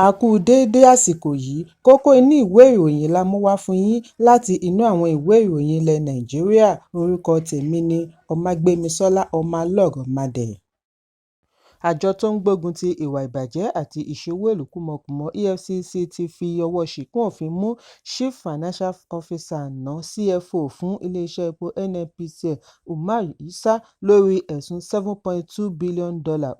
A kú déédé àsìkò yìí. Kókó inú ìwé ìròyìn la mú wá fún yín láti inú àwọn ìwé ìròyìn ilẹ̀ Nàìjíríà. Orúkọ tèmi ni Ọmágbémisọ́lá Ọmọlọ́rọ̀mádé. Àjọ tó ń gbógun ti ìwà ìbàjẹ́ àti ìṣowó-ìlú kúmọkùmọ EFCC ti fi ọwọ́ ṣìkún òfin mú Chief Financial Officer àná CFO fún iléeṣẹ́ epo NNPCL Umar Issa lórí ẹ̀sùn $7.2 billion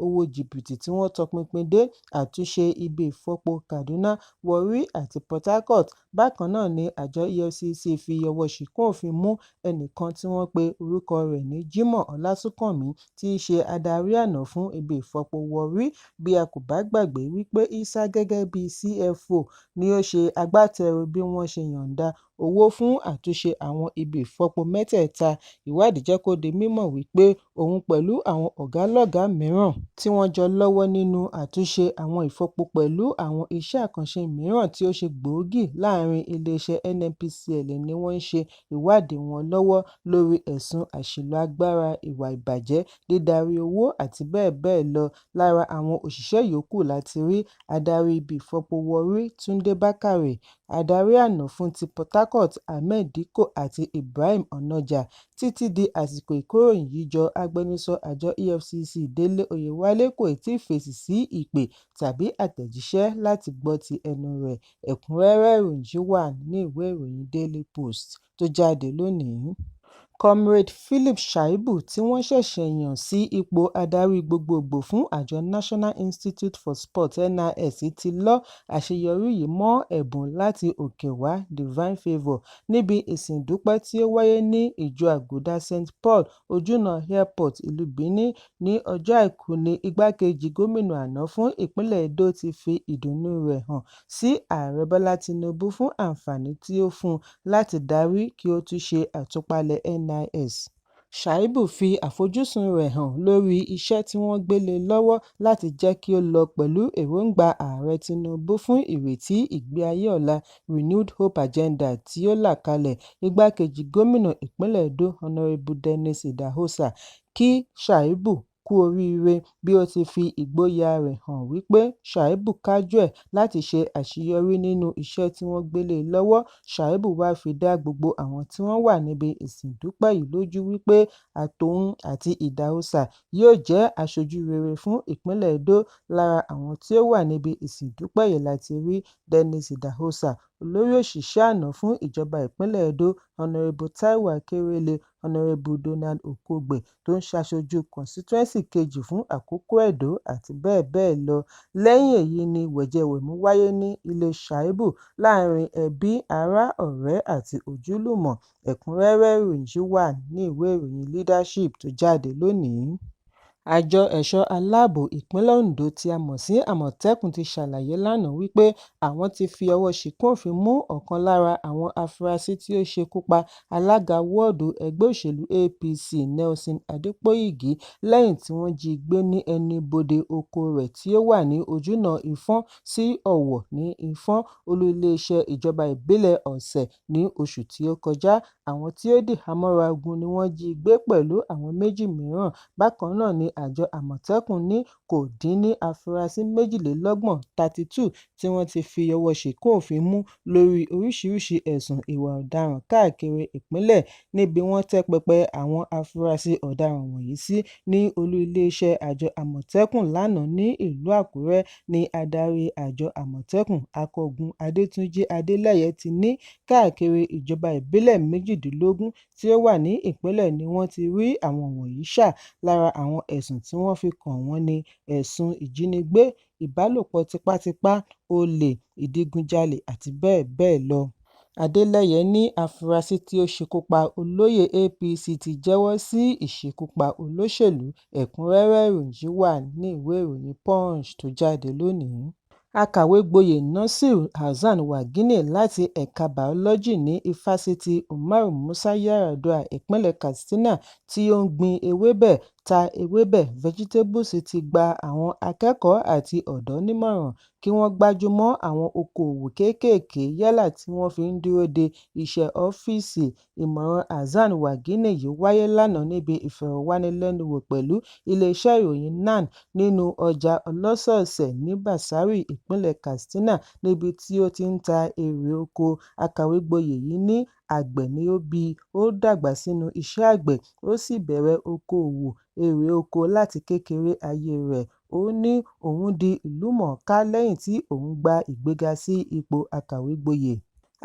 owó jìbìtì tí wọ́n tọpinpin dé àtúnṣe ibi ìfọpo Kaduna, Warri àti Port Harcourt. Bákan náà ni àjọ EFCC fi ọwọ́ ṣìkún òfin mú ẹnìkan tí wọ́n pe orúkọ rẹ̀ ní Jimoh Ọlásùnkànmí tí í ṣe adarí àná fún ibi ìfọpo Warri. Bí a kò bá gbàgbé wípé Issa gẹ́gẹ́ bí CFO ni ó ṣe agbátẹrù bí wọ́n ṣe yọ̀ǹda owó fún àtúnṣe àwọn ibi ìfọpo mẹ́tẹ̀ẹ̀ta. Ìwádìí jẹ́ kó di mímọ̀ wípé òun pẹ̀lú àwọn ọ̀gá-lọ́gàá mìíràn tí wọ́n jọ lọ́wọ́ nínú àtúnṣe àwọn ìfọpo pẹ̀lú àwọn iṣẹ́ àkànṣe mìíràn tí ó ṣe gbòógì láàárín iléeṣẹ́ NNPCL ni wọ́n ń ṣe ìwádìí wọn lọ́wọ́ lórí ẹ̀sùn àṣìlò agbára, ìwà ìbàjẹ́, dídarí owó àti bẹ́ẹ̀ bẹ́ẹ̀ lọ. Lára àwọn òṣìṣẹ́ yòókù láti rí adarí ibi ìfọpo Warri Túndé Bákàrè, adarí àná fún ti Port Harcourt Ahmed Dikko àti Ibrahim Onoja. Títí di àsìkò ìkóròyìn yìí jọ, agbẹnusọ àjọ EFCC Délé Oyèwálé kò tíì fèsì sí ìpè tàbí àtẹ̀jíṣẹ́ láti gbọ́ ti ẹnu rẹ̀. Ẹ̀kúnrẹ́rẹ́ ìròyìn yìí wà nínú ìwé ìròyìn Daily Post tó jáde lónìí. Comrade Philip Shaibu tí wọ́n ṣẹ̀ṣẹ̀ yàn sí ipò adarí gbogboògbò fún àjọ National Institute for Sport NIS ti lọ àṣeyọrí yìí mọ́ ẹ̀bùn láti òkè wá divine favour níbi ìsìn ìdúpẹ́ tí ó wáyé ní Ìjọ Àgùdà St Paul, Ojúnà Airport, ìlú Benin ní ọjọ́ Àìkú ní igbákejì gómìnà àná fún ìpínlẹ̀ Edo ti fi ìdùnnú rẹ̀ hàn sí Ààrẹ Bọ́lá Tinubu fún àǹfààní tí ó fún un láti darí kí ó tún ṣe àtúpalẹ̀ NIS. Shaibu fi àfojúsùn rẹ̀ hàn lórí iṣẹ́ tí wọ́n gbé lé e lọ́wọ́ láti jẹ́ kí ó lọ pẹ̀lú èròńgbà Ààrẹ Tinubu fún ìrètí ìgbé ayé ọ̀la Renewed Hope Agenda tí ó là kalẹ̀. Igbákejì gómìnà ìpínlẹ̀ Edo Honorable Dennis Idahosa kí Shaibu kú oríire bí ó ti fi ìgboyà rẹ̀ hàn wípé Shaibu kájú ẹ̀ láti ṣe àṣeyọrí nínú iṣẹ́ tí wọ́n gbé lé e lọ́wọ́. Shaibu wá fi dá gbogbo àwọn tí wọ́n wà níbi ìsìn ìdúpẹ́ yìí lójú wípé àtòun àti Idahosa yóò jẹ́ aṣojú rere fún ìpínlẹ̀ Edo. Lára àwọn tí ó wà níbi ìsìn ìdúpẹ́ yìí láti rí Dennis Idahosa, olórí òṣìṣẹ́ àná fún ìjọba ìpínlẹ̀ Edo Honorable Taiwo Akerele, Honorable Donald Okogbe tó ń ṣaṣojú kọ́nsítúẹ́ǹsì kejì fún Àkókò-Ẹdó àti bẹ́ẹ̀ bẹ́ẹ̀ lọ. Lẹ́yìn èyí ni wẹ̀jẹwẹ̀mu wáyé ní ilé Shaibu láàrin ẹbí, ará, ọ̀rẹ́ àti ojúlùmọ̀. Ẹ̀kúnrẹ́rẹ́ ìròyìn yìí wà nínú ìwé ìròyìn Leadership tó jáde lónìí. Àjọ ẹ̀ṣọ́ aláàbò ìpínlẹ̀ Ondo tí a mọ̀ sí Àmọ̀tẹ́kùn ti ṣàlàyé lánàá wípé àwọn ti fi ọwọ́ ṣìnkún òfin mú ọ̀kan lára àwọn afurasí tí ó ṣekú pa alága wọ́ọ̀dù ẹgbẹ́ òṣèlú APC Nelson Adépoyìgì lẹ́yìn tí wọ́n jí i gbé ní ẹnu-ibodè oko rẹ̀ tí ó wà ní ojúnà Ifọ̀n sí Ọ̀wọ̀ ní Ifọ̀n, olú iléeṣẹ́ ìjọba ìbílẹ̀ Ọ̀sẹ̀ ní oṣù tí ó kọjá. Àwọn tí ó dìhámọ́ra ogun ni wọ́n jí i gbé pẹ̀lú àwọn méjì mìíràn. Bákan náà ni àjọ Àmọ̀tẹ́kùn ní kò dín ní afurasí 32 32 tí wọ́n ti fi ọwọ́ ṣìnkún òfin mú lórí oríṣiríṣi ẹ̀sùn ìwà ọ̀daràn káàkiri ìpínlẹ̀ níbi wọ́n tẹ́ pẹpẹ àwọn afurasí ọ̀daràn wọ̀nyí sí ní olú iléeṣẹ́ àjọ Àmọ̀tẹ́kùn lánàá ní ìlú Àkúrẹ́ ní adarí àjọ Àmọ̀tẹ́kùn Akọgun Adétúnjì Adeleye ti ní káàkiri ìjọba ìbílẹ̀ 18 tí ó wà ní ìpínlẹ̀ ni wọ́n ti rí àwọn wọ̀nyí ṣá. Lára àwọn ẹ̀sùn tí wọ́n fi kàn wọ́n ní ẹ̀sùn ìjínigbé, ìbálòpọ̀ tipátipá, olè, ìdígunjalè àti bẹ́ẹ̀ bẹ́ẹ̀ lọ. Adeleye ní àfúrásì tí ó ṣekú pa olóyè APC ti jẹ́wọ́ sí ìṣekúpa olóṣèlú. Ẹ̀kúnrẹ́rẹ́ ìròyìn yìí wà nínú ìwé ìròyìn Punch tó jáde lónìí. Akàwégboyè Nasir Hassan Wagini láti ẹ̀ka Bàọ́lọ́jì ní Ifásitì Umaru Musa Yar'Adua ìpínlẹ̀ Katsina tí ó ń gbin ewébẹ̀. Ta ewébẹ̀, vegetables, ti gba àwọn akẹ́kọ̀ọ́ àti ọ̀dọ́ nímọ̀ràn kí wọ́n gbájú mọ́ àwọn okoòwò kéékèèké yálà tí wọ́n fi ń dúró de iṣẹ́ ọ́fíìsì. Ìmọ̀ràn Hassan-Wijeni yìí wáyé lánàá níbi ìfọ̀rọ̀wánilẹ́nuwò pẹ̀lú ilé-iṣẹ́ ìròyìn NAN nínú ọjà ọlọ́sọ̀ọ̀sẹ̀ ní Bassari, ìpínlẹ̀ Katsina, níbi tí ó ti ń ta erè oko. Akàwégboyè yìí ní àgbẹ̀ ni ó bí i, ó dàgbà sínú iṣẹ́ àgbẹ̀, ó sì bẹ̀rẹ̀ okoòwò erè oko láti kékeré ayé rẹ̀. Ó ní òun di ìlúmọ̀ọ́ká lẹ́yìn tí òun gba ìgbéga sí ipò akàwégboyè.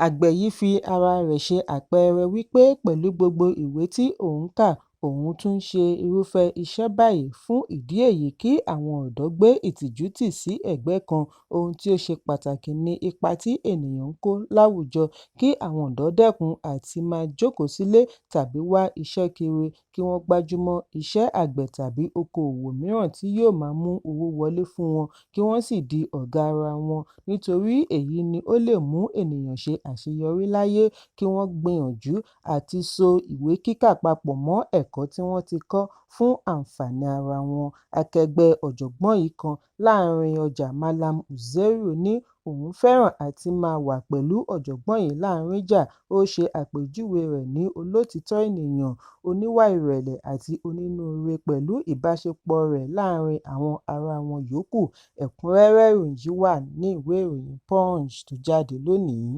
Àgbẹ̀ yìí fi ara rẹ̀ ṣe àpẹẹrẹ wípé pẹ̀lú gbogbo ìwé tí òun kà, òun tún ń ṣe irúfẹ́ iṣẹ́ báyìí. Fún ìdí èyí kí àwọn ọ̀dọ́ gbé ìtìjú tì sí ẹ̀gbẹ́ kan, ohun tí ó ṣe pàtàkì ni ipa tí ènìyàn ń kó láwùjọ, kí àwọn ọ̀dọ́ dẹ́kun àti máa jókòó sílé tàbí wá iṣẹ́ kiri, kí wọ́n gbájú mọ́ iṣẹ́ àgbẹ̀ tàbí okoòwò mìíràn tí yóò máa mú owó wọlé fún wọn, kí wọ́n sì di ọ̀gá ara wọn, nítorí èyí ni ó lè mú ènìyàn ṣe àṣeyọrí láyé, kí wọ́n gbìyànjú àti so ìwé kíkà papọ̀ mọ́ ẹ̀kọ́ tí wọ́n ti kọ́ fún àǹfààní ara wọn. Akẹgbẹ́ ọ̀jọ̀gbọ́n yìí kan láàrin ọjà, Mallam Uzairu, ní òun fẹ́ràn àti máa wà pẹ̀lú ọ̀jọ̀gbọ́n yìí láàrin-jà. Ó ṣe àpèjúwe rẹ̀ ní olótìítọ́ ènìyàn, oníwà ìrẹ̀lẹ̀ àti onínúure pẹ̀lú ìbáṣepọ̀ rẹ̀ láàrin àwọn ará wọn yòókù. Ẹ̀kúnrẹ́rẹ́ ìròyìn yìí wà ní ìwé ìròyìn Punch tó jáde lónìí.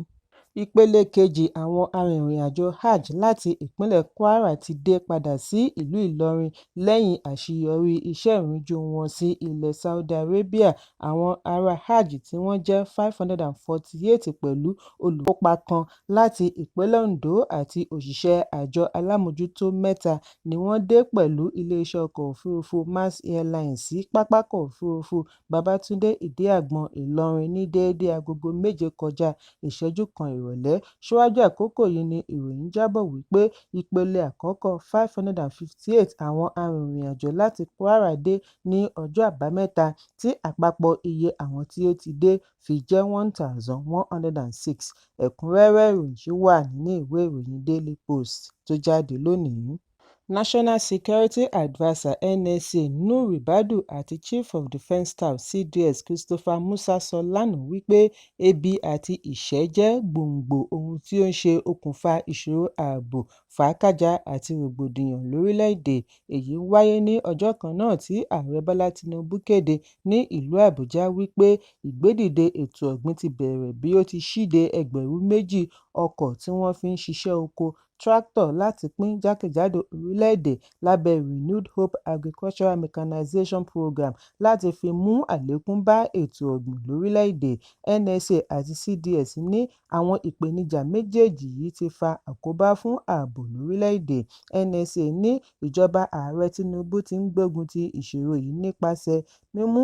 Ìpele kejì àwọn arìnrìn-àjò Hajj láti ìpínlẹ̀ Kwara ti dé padà sí ìlú Ìlọrin lẹ́yìn àṣeyọrí iṣẹ́ ìrìnjú wọn sí ilẹ̀ Saudi Arabia. Àwọn ará Hajj tí wọ́n jẹ́ 548 pẹ̀lú olùkópa kan láti ìpínlẹ̀ Ondo àti òṣìṣẹ́ àjọ alámòójútó mẹ́ta ni wọ́n dé pẹ̀lú iléeṣẹ́ ọkọ̀ òfurufú Max Airlines sí Pápákọ̀ Òfurufú Babátúndé Ìdí-Àgbọ̀n, Ìlọrin ní déédé aago 6:57 ìrọ̀lẹ́. Síwájú àkókò yìí ni ìròyìn jábọ̀ wípé ìpele àkọ́kọ́ 558 àwọn arìnrìn-àjò láti Kwara dé ní ọjọ́ Àbámẹ́ta, tí àpapọ̀ iye àwọn tí ó ti dé fi jẹ́ 1,106. Ẹ̀kúnrẹ́rẹ́ ìròyìn yìí wà nínú ìwé ìròyìn Daily Post tó jáde lónìí. National Security Adviser (NSA) Nuhu Ribadu àti Chief of Defence Staff (CDS) Christopher Musa sọ lánàá wípé ebi àti ìṣẹ́ jẹ́ gbòǹgbò ohun tí ó ń ṣe okùnfà ìṣòro ààbò, fàákájàá àti rògbòdìyàn lórílẹ̀-èdè. Èyí wáyé ní ọjọ́ kan náà tí Ààrẹ Bọ́lá Tinubu kéde ní ìlú Àbújá wípé ìgbédìde ètò ọ̀gbìn ti bẹ̀rẹ̀ bí ó ti ṣíde 2,000 ọkọ̀ tí wọ́n fi ń ṣiṣẹ́ oko tíráátọ̀ láti pín jákèjádò orílẹ̀-èdè lábẹ́ Renewed Hope Agricultural Mechanization Programme láti fi mú àlékún bá ètò ọ̀gbìn lórílẹ̀-èdè. NSA àti CDS ní àwọn ìpèníjà méjèèjì yìí ti fa àkóbá fún ààbò lórílẹ̀-èdè. NSA ní ìjọba Ààrẹ Tinubu ti ń gbógun ti ìṣòro yìí nípasẹ̀ mímú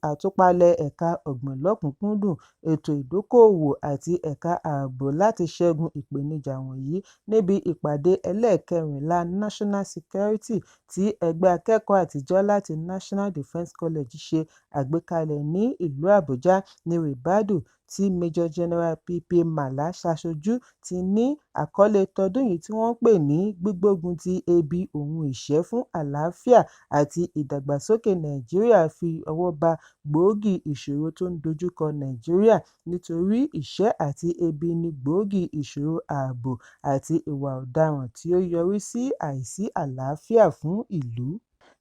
àtúpalẹ̀ ẹ̀ka ọ̀gbìn lọ́kùn-ún-kúndùn, ètò ìdókòòwò àti ẹ̀ka ààbò láti ṣẹ́gun ìpèníjà wọ̀nyí. Níbi ìpàdé ẹlẹ́ẹ̀kẹrìnlá National Security tí ẹgbẹ́ akẹ́kọ̀ọ́ àtijọ́ láti National Defence College ṣe àgbékalẹ̀ ní ìlú Àbújá ní Ribadu, tí Major General P.P. Malla ṣaṣojú, ti ní àkọlé tọdún yìí tí wọ́n pè ní "Gbígbógun ti ebi òhun ìṣẹ́ fún àlàáfíà àti ìdàgbàsókè Nàìjíríà" fi ọwọ́ ba gbòógì ìṣòro tó ń dojúkọ Nàìjíríà nítorí ìṣẹ́ àti ebi ní gbòógì ìṣòro ààbò àti ìwà ọ̀daràn tí ó yọrí sí àìsí àlàáfíà fún ìlú.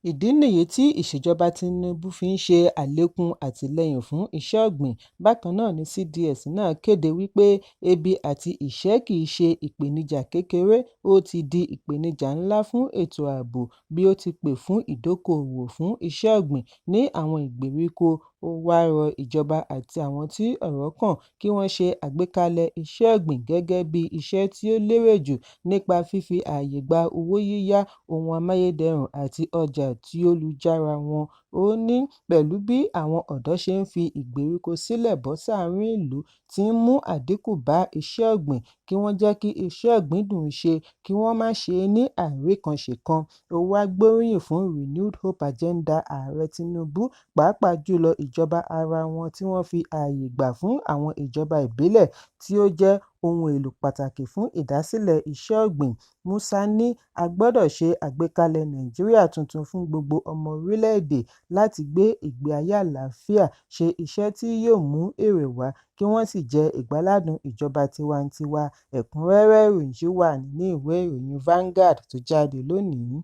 Ìdí nìyí tí ìṣèjọba Tinubu fi ń ṣe àlékún àtìlẹ́yìn fún iṣẹ́ ọ̀gbìn. Bákan náà ni CDS náà kéde wípé ebi àti ìṣẹ́ kì í ṣe ìpèníjà kékeré, ó ti di ìpèníjà ńlá fún ètò ààbò bí ó ti pè fún ìdókòòwò fún iṣẹ́ ọ̀gbìn ní àwọn ìgbèríko. Ó wáá rọ ìjọba àti àwọn tí ọ̀rọ̀ kàn kí wọ́n ṣe àgbékalẹ̀ iṣẹ́ ọ̀gbìn gẹ́gẹ́ bí iṣẹ́ tí ó lérè jù nípa fífi ààyè gba owó yíyá, ohun amáyédẹrùn àti ọjà tí ó lu jára wọn. Ó ní pẹ̀lú bí àwọn ọ̀dọ́ ṣe ń fi ìgbèríko sílẹ̀ bọ́ sáàrin ìlú tí ń mú àdínkù bá iṣẹ́ ọ̀gbìn, kí wọ́n jẹ́ kí iṣẹ́ ọ̀gbìn dùn-ún ṣe, kí wọ́n má ṣe é ní àìríkànṣekan. Ó wáá gbóríyìn fún Renewed Hope Agenda Ààrẹ Tinubu, pàápàá jùlọ ìjọba ara wọn tí wọ́n fi ààyè gbà fún àwọn ìjọba ìbílẹ̀ tí ó jẹ́ ohun èlò pàtàkì fún ìdásílẹ̀ iṣẹ́ ọ̀gbìn. Musa ní a gbọ́dọ̀ ṣe àgbékalẹ̀ Nàìjíríà tuntun fún gbogbo ọmọ orílẹ̀-èdè láti gbé ìgbé ayé àlàáfíà, ṣe iṣẹ́ tí yóò mú èrè wá kí wọ́n sì jẹ ìgbáládùn ìjọba tiwantiwa. Ẹ̀kúnrẹ́rẹ́ ìròyìn yìí wà nínú ìwé ìròyìn Vanguard tó jáde lónìí.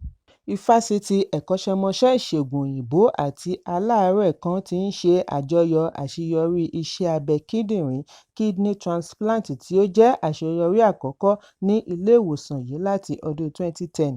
Ifásitì Ẹ̀kọ́ṣẹ́mọṣẹ́ Ìṣègùn Òyìnbó àti aláàárẹ̀ kan ti ń ṣe àjọyọ̀ àṣeyọrí iṣẹ́ abẹ kíndìnrín (kidney transplant) tí ó jẹ́ àṣeyọrí àkọ́kọ́ ní ilé-ìwòsàn yìí láti ọdún 2010.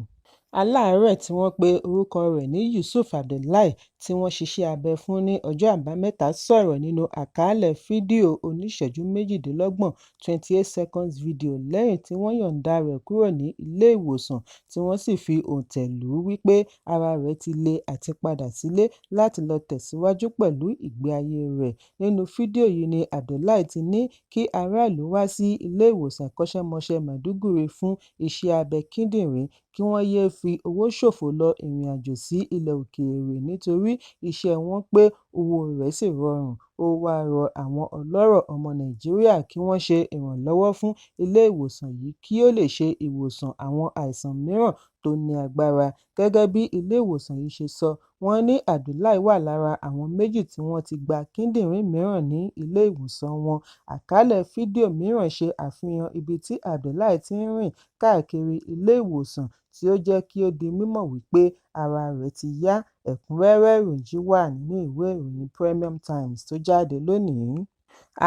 Aláàárẹ̀ tí wọ́n pe orúkọ rẹ̀ ní Yusuf Abdullahi tí wọ́n ṣiṣẹ́ abẹ fún ní ọjọ́ Àbámẹ́ta sọ̀rọ̀ nínú àkàálẹ̀ fídíò oníṣẹ̀ẹ́jú 28 (28 seconds video) lẹ́yìn tí wọ́n yọ̀ǹda rẹ̀ kúrò ní ilé-ìwòsàn tí wọ́n sì fi òǹtẹ̀ lù ú wípé ara rẹ̀ ti le àti padà sílé láti lọ tẹ̀síwájú pẹ̀lú ìgbé ayé rẹ̀. Nínú fídíò yìí ni Abdullahi ti ní kí ará-ìlú wá sí Ilé-ìwòsàn Ẹ̀kọ́ṣẹ́mọṣẹ́ Maiduguri fún iṣẹ́ abẹ kíndìnrín kí wọ́n yéé fi owó ṣòfò lọ ìrìnàjò sí ilẹ̀ òkèèrè nítorí iṣẹ́ wọn pé owó rẹ̀ sì rọrùn. Ó wáá rọ àwọn ọlọ́rọ̀ ọmọ Nàìjíríà kí wọ́n ṣe ìrànlọ́wọ́ fún ilé-ìwòsàn yìí kí ó lè ṣe ìwòsàn àwọn àìsàn mìíràn tó ní agbára. Gẹ́gẹ́ bí ilé-ìwòsàn yìí ṣe sọ, wọ́n ní Abdullahi wà lára àwọn méjì tí wọ́n ti gba kíndìnrín mìíràn ní ilé-ìwòsàn wọn. Àkàálẹ̀ fídíò mìíràn ṣe àfihàn ibi tí Abdullahi ti ń rìn káàkiri ilé-ìwòsàn tí ó jẹ́ kí ó di mímọ̀ wípé ara rẹ̀ ti yá. Ẹ̀kúnrẹ́rẹ́ ìròyìn yìí wà nínú ìwé ìròyìn Premium Times tó jáde lónìí.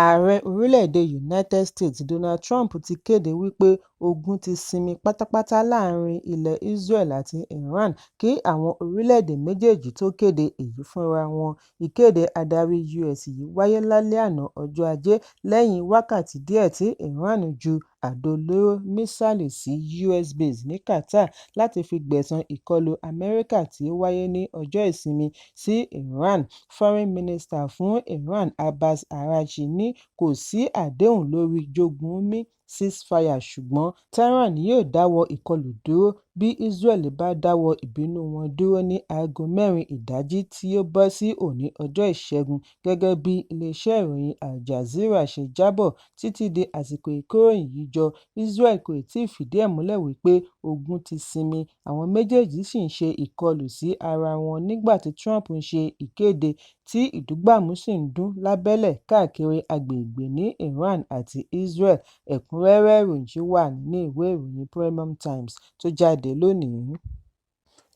Ààrẹ orílẹ̀-èdè United States Donald Trump ti kéde wípé ogun ti sinmi pátápátá láàárín ilẹ̀ Israel àti Iran kí àwọn orílẹ̀-èdè méjèèjì tó kéde èyí fúnra wọn. Ìkéde adarí US yìí wáyé lálẹ́ àná ọjọ́ Ajé lẹ́yìn wákàtí díẹ̀ tí Iran ju àdó olóró mísáìlì sí US base ní Qatar láti fi gbẹ̀san ìkọlù Amẹ́ríkà tí ó wáyé ní ọjọ́ Ìsinmi sí Iran. Foreign Minister fún Iran Abbas Araghchi ní kò sí àdéhùn lórí jogún-un-mí (ceasefire) ṣùgbọ́n Tehran yóò dáwọ́ ìkọlù dúró bí Israel bá dáwọ́ ìbínú wọn dúró ní aago 4 ìdájí tí ó bọ́ sí òní ọjọ́ Ìṣẹ́gun, gẹ́gẹ́ bí ilé-iṣẹ́ ìròyìn Al Jazeera ṣe jábọ̀. Títí di àsìkò ìkóròyìnjọ yìí, Israel kò tíì fìdí ẹ̀ múlẹ̀ wípé ogun ti sinmi, àwọn méjèèjì sì ń ṣe ìkọlù sí ara wọn nígbà tí Trump ń ṣe ìkéde tí ìbúgbàmù sì ń dún lábẹ́lẹ̀ káàkiri agbègbè ní Iran àti Israel. Ẹ̀kúnrẹ́rẹ́ ìròyìn yìí wà nínú ìwé ìròyìn Premium Times tó jáde lónìí.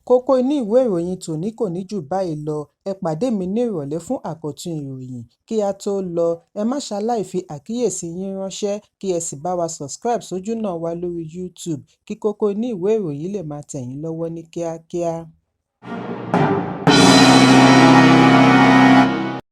Kókó inú ìwé ìròyìn tòní kò ní jù báyìí lọ. Ẹ pàdé mi ní ìrọ̀lẹ́ fún àkọ́tún ìròyìn. Kí á tó lọ, ẹ má ṣaláì fi àkíyèsí yín ránṣẹ́ kí ẹ sì bá wa subscribe sójúnà wa lórí YouTube kí kókó inú ìwé ìròyìn lè máa tẹ̀ yín lọ́wọ́ ní kíákíá.